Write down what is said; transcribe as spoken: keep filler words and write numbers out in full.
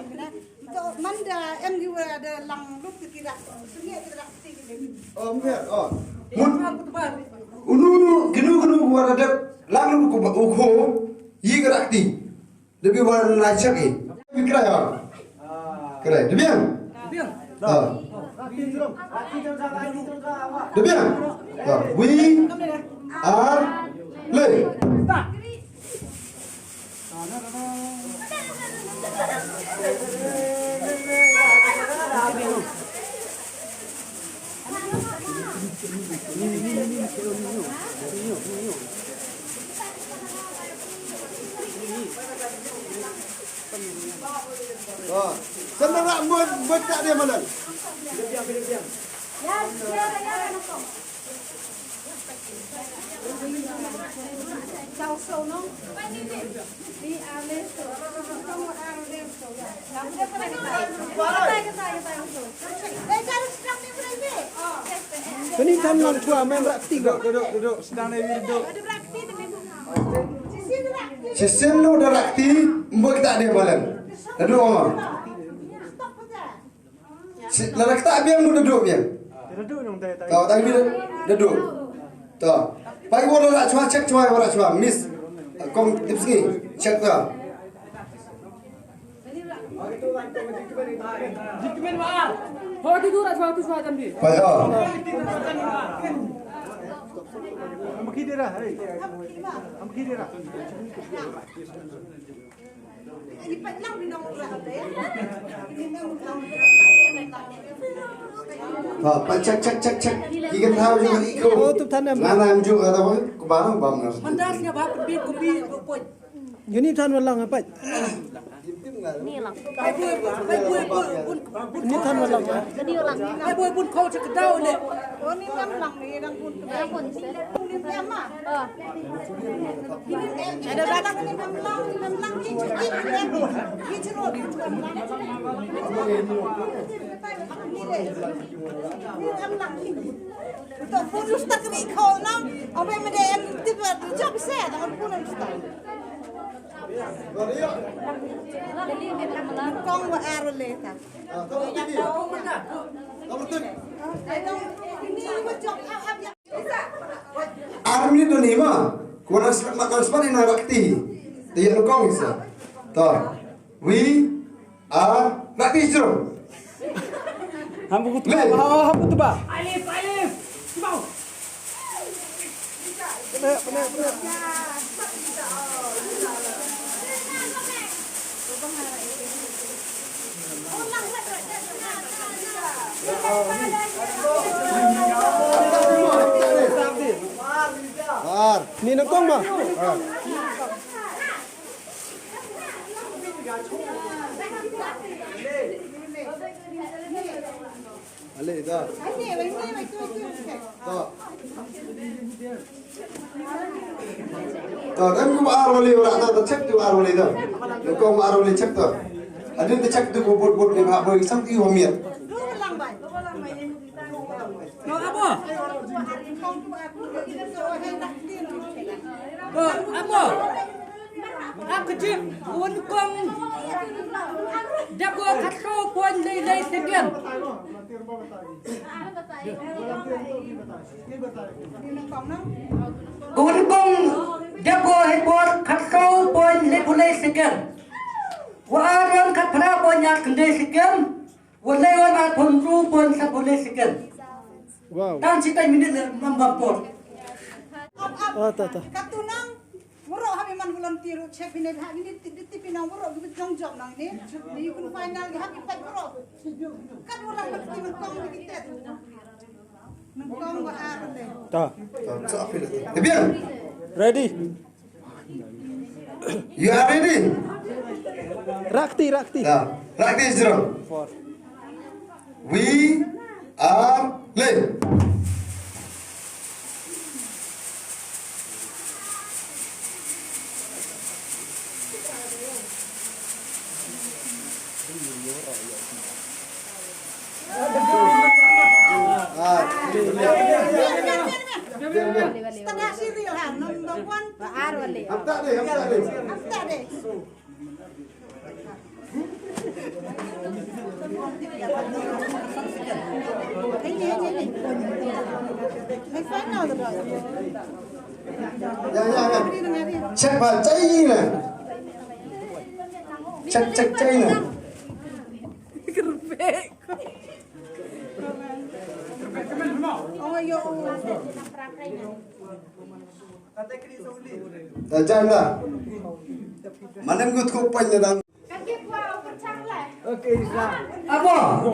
To man da em ki wa da lang lut ki rak, sungi ki rak ti ki. Oh, mia, oh. Mun, unu, unu, kinu, kinu, wa da dep, lang lut ku, u ko, yi ki rak ti. Debi wa lai chak i. Bi kra ya. Kra, debi yang? Debi yang. Ah. Debi yang? Ah, wi, ar, le. Oh, sen na rak mut, mut tak dia malang. Kani than lang chwa men rak ti. Duduk, duduk, duduk. Sedang ni, duduk. Shisien nu da rak ti, mut tak dia malang. Duduk, oh. Si, la rak tak biang, mut duduk biang. Tau, tak biang duduk. Tau. Pai wa la rak chwa, check chwa wa rak chwa. Miss, kong Tipsngi, check tau. Pai, oh. Ha, pa, check, check, check, check. Ki kan thaw ju i ko. Oh, tu than em. Nga nam ju ka thaw, ko ba, ba na. Mandas nga ba, pin ko bi, ko poi. Uni than wa lang, pa. Ni lang. Ni than wa lang. Ni lang. Ai boi bun ko chak daw le. Oh, ni lang lang, ni lang bun. Ni lang bun. Ni lang ma. Kong wa ar le ta. Ar minit ni ma. Ko na smat, na smat ni na rakti. Te ya kong sa. To. Wi, ar, rakti jero. Ham buku tu. Le. Ha, ha, buku tu ba. Alif, alif. Mau. Pene, pene, pene. Ar. Ni na kong ma. Ar. Ale, da. Da. Da, dem ku ar wali ora, da, da, check tu ar wali, da. Ko ar wali check, da. Adin da check tu bot, bot ni ba, bot sang ti wa miat. No, abo. No, abo. Ap kecil, un kong. Dep ko khatsaw point le le second. Un kong, dep ko hei por khatsaw point le pule second. Wa ar wan khatphra point ar khyndai second. Wa le wan ar phaw ynru point sa pule second. Wow. Tang chitai minit le number four. Oh, ta, ta. Katunang, waro habi man volunteer, check bine ha, bine ti, ti, ti bine waro, bine jong job nang ni. Ni kun final habi pat waro. Kat waro, bine ti man kong ni kita. Man kong wa ar le. Ta. Ta, sa apil. Te biang. Ready. You are ready? Rakti, rakti. Ya, rakti jero. Four. We are late. Ah, setengah serial ha, number one. Ar wali. Hap tak deh, hap tak deh. Hap tak deh. Ya, ya, ya. Check ba, check ni na. Check, check, check ni na. Oh, yo. Da jan da. Manem gut ko pa ni da. Abo.